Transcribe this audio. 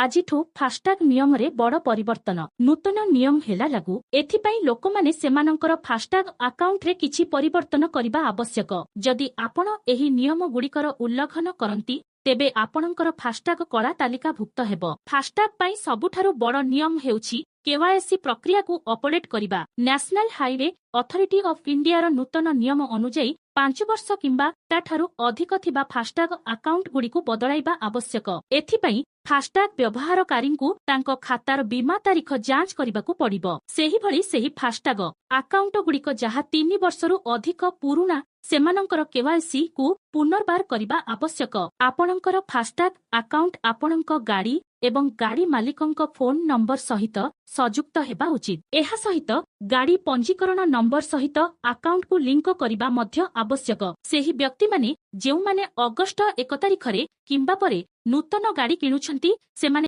ଆଜିଠୁ ଫାଷ୍ଟାଗ ନିୟମରେ ବଡ଼ ପରିବର୍ତ୍ତନ। ନୂତନ ନିୟମ ହେଲା ଲାଗୁ। ଏଥିପାଇଁ ଲୋକମାନେ ସେମାନଙ୍କର ଫାଷ୍ଟାଗ ଆକାଉଣ୍ଟରେ କିଛି ପରିବର୍ତ୍ତନ କରିବା ଆବଶ୍ୟକ। ଯଦି ଆପଣ ଏହି ନିୟମଗୁଡ଼ିକର ଉଲ୍ଲଂଘନ କରନ୍ତି, ତେବେ ଆପଣଙ୍କର ଫାଷ୍ଟାଗ କଳା ତାଲିକାଭୁକ୍ତ ହେବ। ଫାଷ୍ଟାଗ ପାଇଁ ସବୁଠାରୁ ବଡ଼ ନିୟମ ହେଉଛି କେୱାଇସି ପ୍ରକ୍ରିୟାକୁ ଅପଡେଟ୍ କରିବା। ନ୍ୟାସନାଲ ହାଇୱେ ଅଥରିଟି ଅଫ୍ ଇଣ୍ଡିଆର ନୂତନ ନିୟମ ଅନୁଯାୟୀ, 5 ବର୍ଷ କିମ୍ବା ତାଠାରୁ ଅଧିକ ଥିବା ଫାଷ୍ଟାଗ ଆକାଉଣ୍ଟଗୁଡ଼ିକୁ ବଦଳାଇବା ଆବଶ୍ୟକ। ଏଥିପାଇଁ ଫାଷ୍ଟାଗ ବ୍ୟବହାରକାରୀଙ୍କୁ ତାଙ୍କ ଖାତାର ବୀମା ତାରିଖ ଯାଞ୍ଚ କରିବାକୁ ପଡ଼ିବ। ସେହିଭଳି ସେହି ଫାଷ୍ଟାଗ ଆକାଉଣ୍ଟଗୁଡ଼ିକ ଯାହା 3 ବର୍ଷରୁ ଅଧିକ ପୁରୁଣା, ସେମାନଙ୍କର କେୱାଇସି କୁ ପୁନର୍ବାର କରିବା ଆବଶ୍ୟକ। ଆପଣଙ୍କର ଫାଷ୍ଟାଗ ଆକାଉଣ୍ଟ ଆପଣଙ୍କ ଗାଡ଼ି ଏବଂ ଗାଡ଼ି ମାଲିକଙ୍କ ଫୋନ ନମ୍ବର ସହିତ ସଂଯୁକ୍ତ ହେବା ଉଚିତ। ଏହା ସହିତ ଗାଡ଼ି ପଞ୍ଜୀକରଣ ନମ୍ବର ସହିତ ଆକାଉଣ୍ଟକୁ ଲିଙ୍କ କରିବା ମଧ୍ୟ ଆବଶ୍ୟକ। ସେହି ବ୍ୟକ୍ତିମାନେ ଯେଉଁମାନେ ଅଗଷ୍ଟ 1 ତାରିଖରେ କିମ୍ବା ପରେ ନୂତନ ଗାଡ଼ି କିଣୁଛନ୍ତି, ସେମାନେ